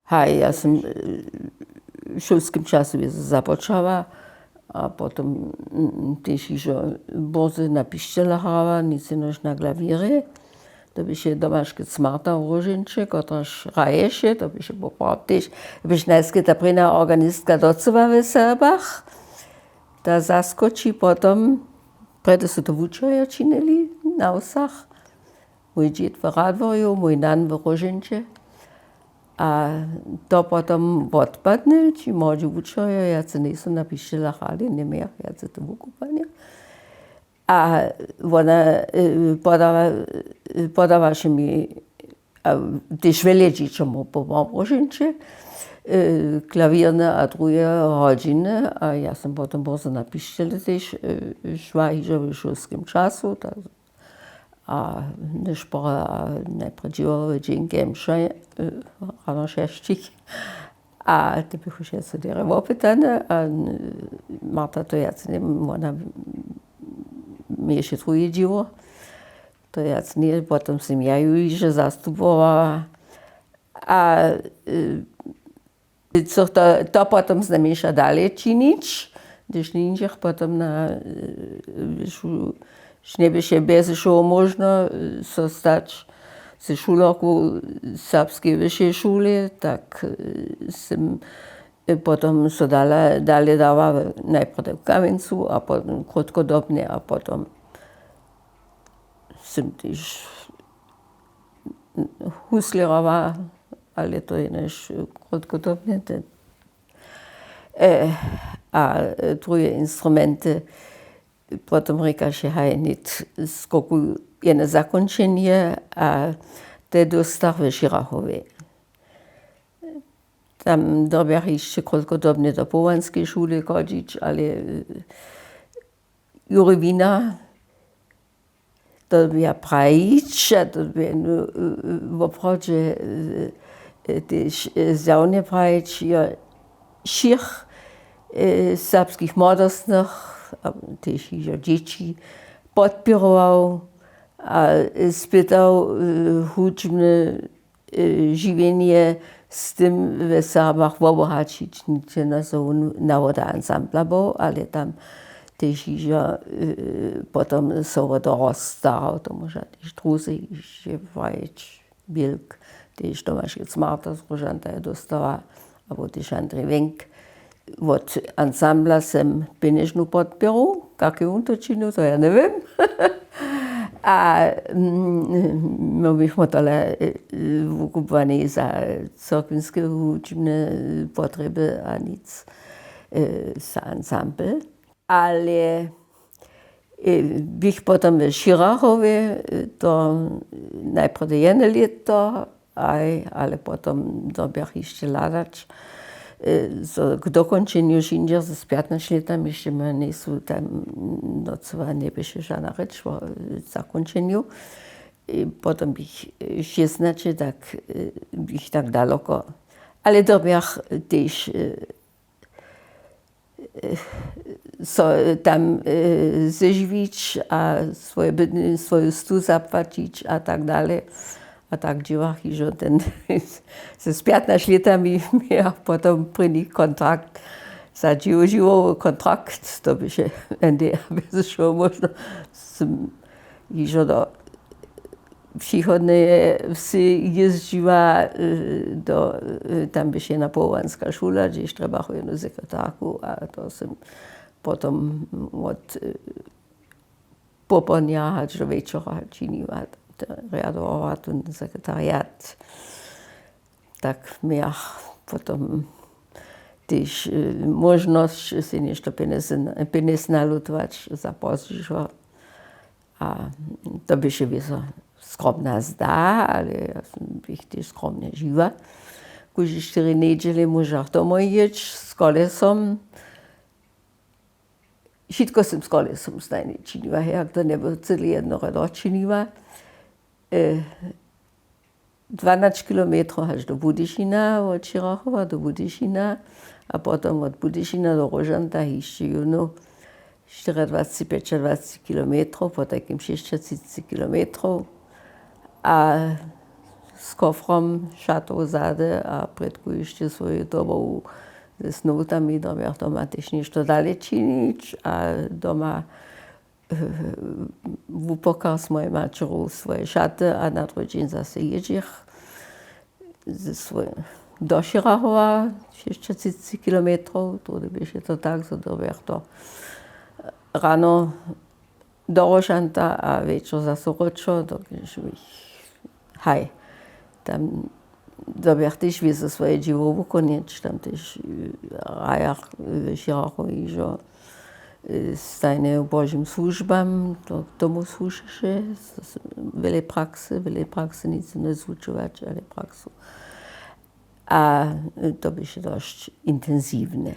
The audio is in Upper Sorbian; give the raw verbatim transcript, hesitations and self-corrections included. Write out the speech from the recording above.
Haj, ja sym w šulskim času započała, a potom tež hižo bórze na pišćele hrała, nic jenož na klawěrje. To běše domaške smarta w róžeńće, kotraž hraješe, to běše poprawom tež, běše najskej ta prěnja organistka docyła w serbach. Ta zaskoči potom, prjedy su to wučerjo činili na wsach, mój dźěd w Radworju, mój nan w róžeńće. A to potom wotpadny, ći młodźi wučerjo wjace njejsu na pišćelach rady, njemějach wjace to wukubłanje. A wona podawaše mi, tež wjele dźěćom po małym róžeńće, klawěrne a druhe hodźiny, a ja sym potom bórze na pišćele tež šła hižo w šulskim času. A nešpora, a najprjedy dźěłowe dźenke mše, rano šesćich. A te běchu wšetcy derje wopytane, a marta to wjace nim wona měješe druhe dźěło. To wjace nje potom sym ja ju hižo zastupowała. A co to, to potom znajmjeńša dalej činić, hdyž nindźech potom na, njeběše bjez šołu móžno so stać ze šulerku serbskeje wyšeje šule, tak sym potom so dalej dała najprjedy w Kamjencu a potom krótkodobnje a potom sym tež huslěrowa, ale to je naš krótkodobnje ten, a druhe instrumenty. Potom rěkaše haj nět skoku jene zakónčenje, a te dóstach w Šěrachowje. Tam dyrbjach hišće krótkodobnje do połanskeje šule chodźić, ale Juri Wina, to bě ja prajić, a to bě woprawdźe tež zjawnje prajić, jo, wšěch serbskich młodostnych, tež hižo dźěći podpěrował a spytał hudźbne žiwjenje z tym we Serbach wobohaćić. Nitřena so wón nawoda ansambla był, ale tam tež hižo potom so wo to rozstarał, to móža tež druzy hišće prajić. Bilk, tež Tomaš Marta z Róžanta je dóstała, abo tež Andrej Wenk. Wot ansambla sem pjenježnu podpěru, kak je wón to činił, to ja njewěm. A my bychmy tole wukubłane za cyrkwinske hudźbne potrjeby a nic, za ansambl. Ale běch potom w Šěrachowje, to najprjedy jene lěto, aj, ale potom dyrbjach hišće hladać k dokónčenju, hižo z pjatnaće lětami hišće my njejsu tam, docyła njeběše žana rěč wo zakónčenju. Potom běch šěstnaće, tak běch tak daloko. Ale dyrbjach tež so tam zežiwić a swoje bydlenje, swoju stu zapłaćić a tak dalej. A tak dźěłach hižo ten z pjatnaće lětami mějach potom prěni kontrakt, za dźěło žiwowy kontrakt, to běše N D R běze wšeho móžno. Sym hižo do přichodneje wsy jězdźiła, do, tam běše jedna powołanska šula, hdźež trjebachu jednu sekretarku, a to sym potom wot popołdnja hač do wječora činiła, rjadowała ten sekretariat. Tak mějach potom tež móžnosć sej něšto pjenjez nalutować za pozdźišo. A to běše wězo skromna zda, ale ja sym běch tež skromnje žiwa. Kóžde štyri njedźele móžach domoj jěć z kolesom. Wšitko sym z kolesom stajnje činiła, jak to njebyło cyle jednorje dočiniła. Dwanaće kilometrow hač do Budyšina, wot Šěrachowa do Budyšina, a potom wot Budyšina do Róžanta hišće jónu štyriadwaceći, pjećadwaceći kilometrow, potajkim šěsćatřiceći kilometrow. A Z kofrom šatow zady a prědku hišće swóju dobowu z nowtami, dorbjach doma tež něšto dale činić a doma wupokach z mojej maćeru swóje šaty a na druhi dźeń zase jědźech do Šěrachowa, šěsćtysackilometrow, to běše to tak, zo dorbjach to rano do Rošanta a wječor zaso wróćo, dokelž bych, haj, tam dorbjach tež wězo swóje dźěło wukonjeć, tam tež w rajach w Šěrachow hižo stajnje w Božim słužbam, to k tomu słušeše, wjele praksy, wjele praksy, nic njezwučować, ale praksu. A to běše dosć intensiwne.